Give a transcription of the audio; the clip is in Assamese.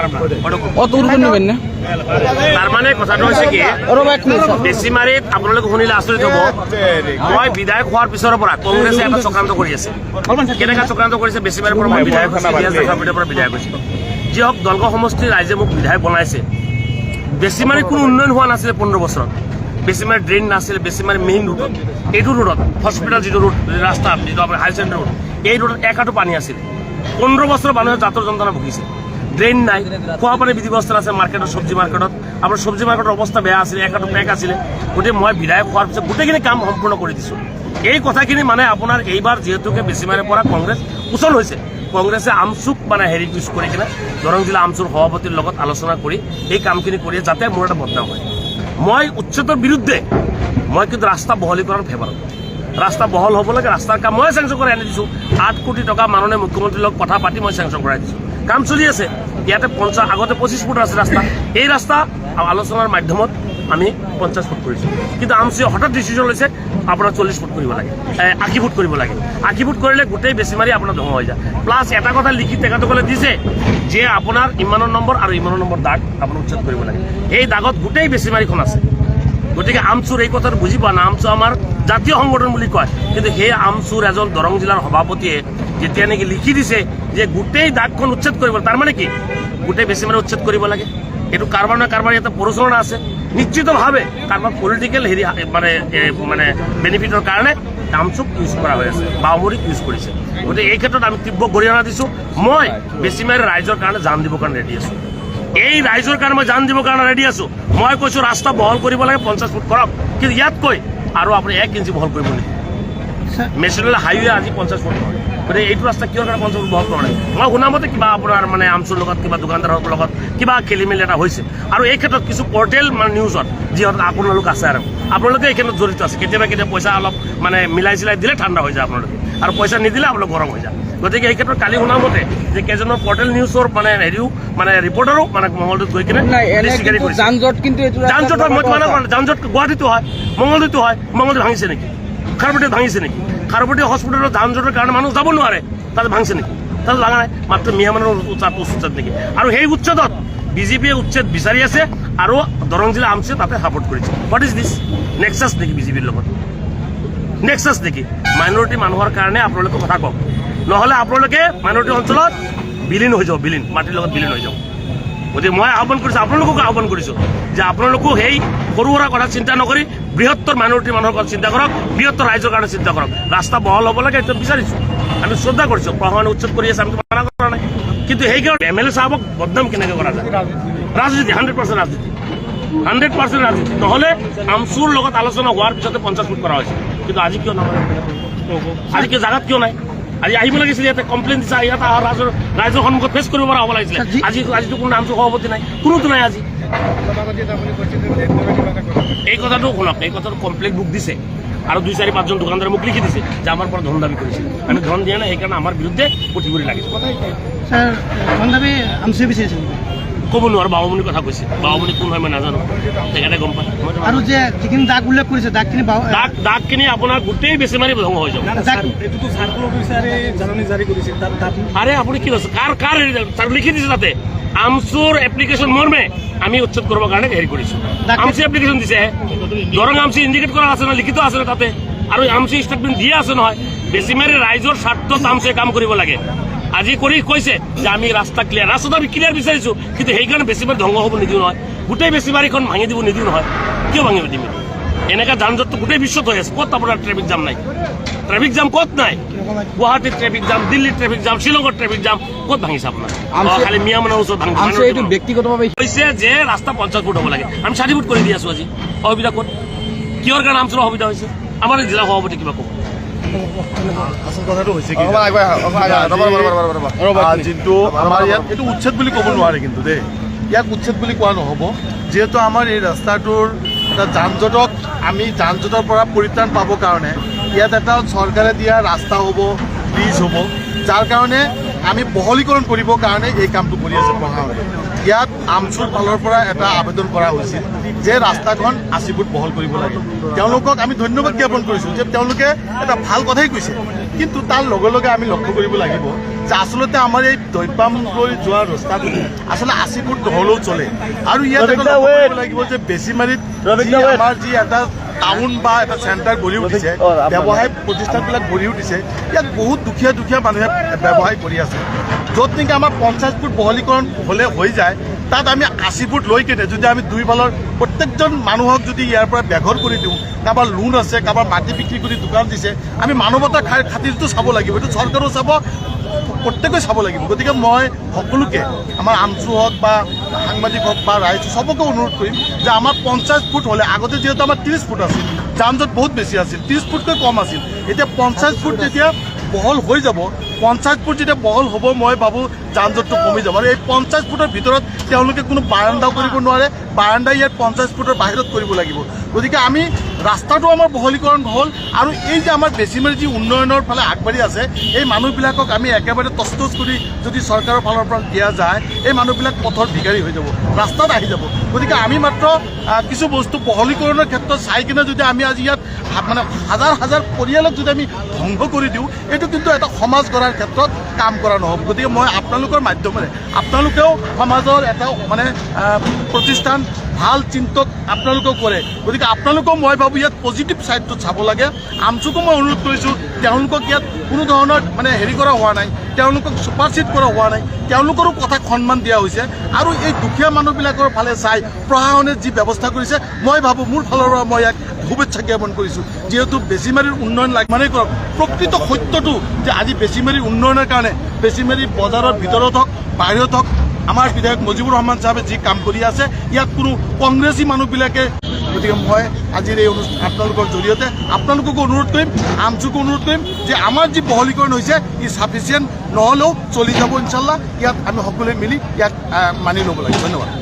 খাৰাপ না। অত উৰ্দু নেবেন না। তাৰমানে কথাটো হৈছে কি, ৰ'ব, এক মিনিট ছাৰ। বেছিমাৰীত আপোনালোকে শুনিলে আচৰিত হ'ব, মই বিধায়ক হোৱাৰ পিছৰ পৰা কংগ্ৰেছে এটা চক্ৰান্ত কৰি আছে। কেনেকুৱা চক্ৰান্ত কৰিছে? বেছিমাৰীৰ পৰা মই বিধায়ক হৈছোঁ, ৰিয়াজ জাফাৰপীঠৰ পৰা বিধায়ক হৈছোঁ। যি হওক, দলগাঁও সমষ্টিৰ ৰাইজে মোক বিধায়ক বনাইছে। বেছিমাৰী কোনো উন্নয়ন হোৱা নাছিলে 15 বছৰত। বেছিমাৰী ড্ৰেইন নাছিলে। বেছিমাৰী মেইন ৰোডত, এইটো ৰোডত, হস্পিটেল যিটো ৰোড, ৰাস্তা যিটো আপোনাৰ হাই ছেকেণ্ডেৰী ৰোড, এই ৰোডত এক আঁঠু পানী আছিল। 15 বছৰ মানুহে জাতৰ যন্ত্ৰণা ভুগিছে। ড্ৰেইন নাই, খোৱা পানী বিধি ব্যৱস্থা আছে। মাৰ্কেটত, চব্জি মাৰ্কেটত, আপোনাৰ চব্জি মাৰ্কেটৰ অৱস্থা বেয়া আছিলে, এক আঁঠু পেক আছিলে। গতিকে মই বিধায়ক হোৱাৰ পিছত গোটেইখিনি কাম সম্পূৰ্ণ কৰি দিছোঁ। এই কথাখিনি মানে আপোনাৰ এইবাৰ যিহেতুকে বেছিমাৰীৰ পৰা কংগ্ৰেছ উচল হৈছে, কংগ্ৰেছে আমচুক মানে হেৰি ইউজ কৰি কিনে দৰং জিলা আমচুৰ সভাপতিৰ লগত আলোচনা কৰি এই কামখিনি কৰি যাতে মোৰ এটা বদনাম হয়। মই উচ্ছেদৰ বিৰুদ্ধে, মই কিন্তু ৰাস্তা বহলীকৰণৰ ফেভাৰত। ৰাস্তা বহল হ'ব লাগে। ৰাস্তাৰ কাম মই চেংচন কৰাই আনি দিছোঁ। 8 কোটি টকা মাননীয় মুখ্যমন্ত্ৰীৰ লগত কথা পাতি মই চেংচন কৰাই দিছোঁ। কাম চলি আছে। ইয়াতে 50, আগতে 25 ফুট আছে ৰাস্তা। এই ৰাস্তা আলোচনাৰ মাধ্যমত আমি 50 ফুট কৰিছোঁ। কিন্তু আমচুয়ে হঠাৎ ডিচিশ্যন লৈছে, আপোনাৰ 40 ফুট কৰিব লাগে, 80 ফুট কৰিব লাগে। 80 ফুট কৰিলে গোটেই বেছিমাৰী আপোনাৰ ধ্বংস হৈ যায়। প্লাছ এটা কথা লিখি তেখেতসকলে দিছে যে আপোনাৰ ইমানৰ নম্বৰ আৰু ইমানৰ নম্বৰ দাগ আপোনাৰ উচ্ছেদ কৰিব লাগে। এই দাগত গোটেই বেছিমাৰীখন আছে। গতিকে আমচুৰ এই কথাটো বুজি পোৱা নাই। আমচু আমাৰ জাতীয় সংগঠন বুলি কয়, কিন্তু সেই আমচুৰ এজন দৰং জিলাৰ সভাপতিয়ে যেতিয়া নেকি লিখি দিছে যে গোটেই দাগখন উচ্ছেদ কৰিব, তাৰমানে কি গোটেই বেছিমাৰী উচ্ছেদ কৰিব লাগে? এইটো কাৰোবাৰ নহয় কাৰোবাৰ ইয়াতে প্ৰৰোচনা আছে। নিশ্চিতভাৱে কাৰোবাৰ পলিটিকেল হেৰি মানে মানে বেনিফিটৰ কাৰণে আমচুক ইউজ কৰা হৈ আছে, বামুণীক ইউজ কৰিছে। গতিকে এই ক্ষেত্ৰত আমি তীব্ৰ গৰিহণা দিছোঁ। মই বেছিমাৰী ৰাইজৰ কাৰণে জান দিবৰ কাৰণে ৰেডি আছোঁ। এই ৰাইজৰ কাৰণে মই জান দিবৰ কাৰণে ৰেডি আছো। মই কৈছো, ৰাস্তা বহল কৰিব লাগে, 50 ফুট কৰক, কিন্তু ইয়াতকৈ আৰু আপুনি 1 ইঞ্চি বহল কৰিব নিদিয়ে। নেশ্যনেল হাইৱে আজি 50 ফুট নহয়। গতিকে এইটো ৰাস্তা কিহৰ কাৰণে 50 ফুট বহল কৰা নাই? মই শুনা মতে কিবা আপোনাৰ মানে আমচুৰ লগত, কিবা দোকানদাৰৰ লগত কিবা খেলি মেলি এটা হৈছে। আৰু এই ক্ষেত্ৰত কিছু পৰ্টেল মানে নিউজত যিহঁত আপোনালোক আছে আৰু আপোনালোকে এই ক্ষেত্ৰত জড়িত আছে। কেতিয়াবা কেতিয়াবা পইচা অলপ মানে মিলাই চিলাই দিলে ঠাণ্ডা হৈ যায় আপোনালোকে, আৰু পইচা নিদিলে আপোনালোক গৰম হৈ যায়। গতিকে এই ক্ষেত্ৰত কালি শুনা মতে যে কেইজনৰ পৰ্টেল নিউজৰ মানে হেৰিও মানে ৰিপৰ্টাৰো মানে মঙলদৈত গৈ কিনে নাই, এনে স্বীকাৰী কিন্তু কৰিছে। যান জঁট কিন্তু এইটো ৰাস্তাত যান জঁট হয়, মই মানা লগা কৰা নাই। যান জঁট গুৱাহাটীতো হয়, মঙলদৈতো হয়। মঙলদৈ ভাঙিছে নেকি? খাৰুপেটীয়াত ভাঙিছে নেকি? খাৰুপেটীয়া হস্পিটেলত যান জঁটৰ কাৰণে মানুহ যাব নোৱাৰে, তাত ভাঙিছে নেকি? তাত ভাঙা নাই। মাত্ৰ মিয়া মানুহৰ তাত উচ্ছেদ নেকি? আৰু সেই উচ্ছেদত বিজেপিয়ে উচ্ছেদ বিচাৰি আছে আৰু দৰং জিলা আমচুয়ে তাতে ছাপৰ্ট কৰিছে। What is this? Nexus নেকি? বিজেপিৰ লগত নেক্সাছ নেকি? মাইনৰিটি মানুহৰ কাৰণে আপোনালোকে কথা কওক, নহ'লে আপোনালোকে মাইনৰিটি অঞ্চলত বিলীন হৈ যাব, বিলীন, মাটিৰ লগত বিলীন হৈ যাব। গতিকে মই আহ্বান কৰিছোঁ, আপোনালোককো আহ্বান কৰিছোঁ যে আপোনালোকো সেই সৰু সুৰা কথা চিন্তা নকৰি বৃহত্তৰ মাইনৰিটি মানুহৰ কথা চিন্তা কৰক, বৃহত্তৰ ৰাইজৰ কাৰণে চিন্তা কৰক। ৰাস্তা বহল হ'ব লাগে, এইটো বিচাৰিছোঁ। আমি শ্ৰদ্ধা কৰিছোঁ। প্ৰশাসনে উচ্ছেদ কৰি আছে, আমি মানা কৰা নাই। কিন্তু সেইকাৰণে এম এল এ চাহাবক বদনাম কেনেকৈ কৰা যায়? ৰাজনীতি, 100% ৰাজনীতি, 100% ৰাজনীতি। নহ'লে আমচুৰ লগত আলোচনা হোৱাৰ পিছতে 50 ফুট কৰা হৈছে। কিন্তু আজি কিয় নকৰে? আজি কিয় জাগাত কিয় নাই? আজি আহিব লাগিছিলে ইয়াতে, কমপ্লেইন দিছা, ইয়াত অহা ৰাইজৰ সন্মুখত ফেচ কৰিব পৰা হ'ব লাগিছিলে। আজিতো কোনো আমচুৰ সভাপতি নাই, কোনোতো নাই আজি। এই কথাটো শুনক, এই কথাটো কমপ্লেইন বুক দিছে আৰু দুই চাৰি পাঁচজন দোকানদাৰে মোক লিখি দিছে যে আমাৰ পৰা ধন দাবী কৰিছিল, আমি ধন দিয়া নাই, সেইকাৰণে আমাৰ বিৰুদ্ধে পুথিগুৰি লাগিছে। ছাৰ, ধন দাবী আমচুৱে বিচাৰিছিল নেকি? ক'ব নোৱাৰো। বাবুমণিৰ কথা কৈছে। বাবুমণি কোন হয় মই নাজানো, তেখেতে গম পায়। মইতো আৰু যে যিখিনি দাগ উল্লেখ কৰিছে, দাগখিনি দাগখিনি আপোনাৰ গোটেই বেছিমাৰী ধ্বংস হৈ যাব। এইটোতো চাৰ্কল অফিচাৰে জাননী জাৰি কৰিছিল তাত তাত আৰে, আপুনি কি কৈছে? কাৰ কাৰ হেৰি তাৰ লিখি দিছে তাতে, আমচুৰ এপ্লিকেশ্যন মৰ্মে আমি উচ্ছেদ কৰিবৰ কাৰণে হেৰি কৰিছো। আমচু এপ্লিকেশ্যন দিছে, দৰং আমচু ইণ্ডিকেট কৰা আছে নহয়, লিখিত আছে তাতে, আৰু আমচু ষ্টেটমেণ্ট দিয়া আছে নহয়। বেছিমাৰী ৰাইজৰ স্বাৰ্থত আমচুৱে কাম কৰিব লাগে। আজি কৰি কৈছে যে আমি ৰাস্তা ক্লিয়াৰ, ৰাস্তাটো আমি ক্লিয়াৰ বিচাৰিছো, কিন্তু সেইকাৰণে বেছিমাৰী ধ্বংস হ'ব নিদিওঁ নহয়। গোটেই বেছিমাৰীখন ভাঙি দিব নিদিওঁ নহয়। কিয় ভাঙিব দিম? এনেকা যান জঁটটো গোটেই বিশ্বত হৈ আছে। ক'ত আপোনাৰ ট্ৰেফিক জাম নাই? ট্ৰেফিক জাম ক'ত নাই? গুৱাহাটীত ট্ৰেফিক জাম, দিল্লীত ট্ৰেফিক জাম, শ্বিলঙত ট্ৰেফিক জাম, ক'ত ভাঙিছে আপোনাৰ? খালি মিয়া মানুহৰ ওচৰত ভাঙিছে। আমচুৱে এইটো ব্যক্তিগতভাৱে কৈছে যে ৰাস্তা 50 ফুট হ'ব লাগে, আমি 60 ফুট কৰি দি আছো। আজি অসুবিধা ক'ত? কিহৰ কাৰণে আমচুৰ অসুবিধা হৈছে? আমাৰ এই জিলা সভাপতি কিবা ক'ব। আচল কথাটো হৈছে কি, অকণমান আগুৱাই আহক, অকণমান আগুৱাই আহক। ৰ'ব, ৰ'ব, ৰ'ব, ৰ'ব, ৰ'ব। যোনটো আমাৰ ইয়াত এইটো উচ্ছেদ বুলি ক'ব নোৱাৰে কিন্তু দেই, ইয়াক উচ্ছেদ বুলি কোৱা নহ'ব। যিহেতু আমাৰ এই ৰাস্তাটোৰ এটা যান জঁটক আমি যান জঁটৰ পৰা পৰিত্ৰাণ পাবৰ কাৰণে ইয়াত এটা চৰকাৰে দিয়া ৰাস্তা হ'ব, ব্ৰিজ হ'ব, যাৰ কাৰণে আমি বহলীকৰণ কৰিবৰ কাৰণে এই কামটো কৰি আছে প্ৰশাসনে। ইয়াত আমচুৰ ফালৰ পৰা এটা আবেদন কৰা হৈছিল যে ৰাস্তাখন 80 ফুট বহল কৰিব লাগে। তেওঁলোকক আমি ধন্যবাদ জ্ঞাপন কৰিছোঁ যে তেওঁলোকে এটা ভাল কথাই কৈছে। কিন্তু তাৰ লগে লগে আমি লক্ষ্য কৰিব লাগিব যে আচলতে আমাৰ এই দৈপামলৈ যোৱা ৰাস্তাটো আচলতে 80 ফুট নহ'লেও চলে। আৰু ইয়াত এটা লক্ষ্য কৰিব লাগিব যে বেছিমাৰীত যি আমাৰ যি এটা টাউন বা এটা চেণ্টাৰ গঢ়ি উঠিছে, ব্যৱসায় প্ৰতিষ্ঠানবিলাক গঢ়ি উঠিছে, ইয়াত বহুত দুখীয়া দুখীয়া মানুহে ব্যৱসায় কৰি আছে। য'ত নেকি আমাৰ 50 ফুট বহলীকৰণ হ'লে হৈ যায়, তাত আমি 80 ফুট লৈ কেনে যদি আমি দুই ফালৰ প্ৰত্যেকজন মানুহক যদি ইয়াৰ পৰা বেঘৰ কৰি দিওঁ, কাৰোবাৰ লোন আছে, কাৰোবাৰ মাটি বিক্ৰী কৰি দোকান দিছে, আমি মানৱতাৰ খাতিৰটো চাব লাগিব। এইটো চৰকাৰেও চাব, প্ৰত্যেকে চাব লাগিব। গতিকে মই সকলোকে, আমাৰ আমচু হওক বা সাংবাদিক হওক বা ৰাইজ, চবকে অনুৰোধ কৰিম যে আমাৰ 50 ফুট হ'লে, আগতে যিহেতু আমাৰ 30 ফুট আছিল, যান জঁট বহুত বেছি আছিল, 30 ফুটকৈ কম আছিল, এতিয়া 50 ফুট যেতিয়া বহল হৈ যাব, 50 ফুট যেতিয়া বহল হ'ব, মই ভাবোঁ যান জঁটটো কমি যাব। আৰু এই 50 ফুটৰ ভিতৰত তেওঁলোকে কোনো বাৰাণ্ডাও কৰিব নোৱাৰে। বাৰাণ্ডা ইয়াত 50 ফুটৰ বাহিৰত কৰিব লাগিব। গতিকে আমি ৰাস্তাটো আমাৰ বহলীকৰণ হ'ল আৰু এই যে আমাৰ বেছিমাৰী যি উন্নয়নৰ ফালে আগবাঢ়ি আছে, এই মানুহবিলাকক আমি একেবাৰে তচনচ কৰি যদি চৰকাৰৰ ফালৰ পৰা দিয়া যায়, এই মানুহবিলাক পথৰ ভিখাৰী হৈ যাব, ৰাস্তাত আহি যাব। গতিকে আমি মাত্ৰ কিছু বস্তু বহলীকৰণৰ ক্ষেত্ৰত চাই কিনে যদি আমি আজি ইয়াত মানে হাজাৰ হাজাৰ পৰিয়ালক যদি আমি ধ্বংস কৰি দিওঁ, এইটো কিন্তু এটা সমাজ গঢ়াৰ ক্ষেত্ৰত কাম কৰা নহ'ব। গতিকে মই আপোনালোকৰ মাধ্যমেৰে, আপোনালোকেও সমাজৰ এটা মানে প্ৰতিষ্ঠান, ভাল চিন্তক আপোনালোকেও কৰে, গতিকে আপোনালোকেও মই ভাবোঁ ইয়াত পজিটিভ ছাইডটো চাব লাগে। আমচুকো মই অনুৰোধ কৰিছোঁ, তেওঁলোকক ইয়াত কোনো ধৰণৰ মানে হেৰি কৰা হোৱা নাই, তেওঁলোকক ছুপাৰচিড কৰা হোৱা নাই, তেওঁলোকৰো কথাক সন্মান দিয়া হৈছে। আৰু এই দুখীয়া মানুহবিলাকৰ ফালে চাই প্ৰশাসনে যি ব্যৱস্থা কৰিছে, মই ভাবোঁ মোৰ ফালৰ পৰা মই ইয়াক শুভেচ্ছা জ্ঞাপন কৰিছোঁ। যিহেতু বেছিমাৰীৰ উন্নয়ন লাগে মানে কৰক, প্ৰকৃত সত্যটো যে আজি বেছিমাৰীৰ উন্নয়নৰ কাৰণে বেছিমাৰী বজাৰৰ ভিতৰত হওক, বাহিৰত হওক, আমাৰ বিধায়ক মুজিবুৰ ৰহমান চাহাবে যি কাম কৰি আছে, ইয়াত কোনো কংগ্ৰেছী মানুহবিলাকে। গতিকে মই আজিৰ এই অনুষ্ঠান আপোনালোকৰ জৰিয়তে আপোনালোককো অনুৰোধ কৰিম, আমচুকো অনুৰোধ কৰিম যে আমাৰ যি বহলীকৰণ হৈছে, ই চাফিচিয়েণ্ট নহ'লেও চলি যাব ইনশাল্লাহ। ইয়াত আমি সকলোৱে মিলি ইয়াক মানি ল'ব লাগে। ধন্যবাদ।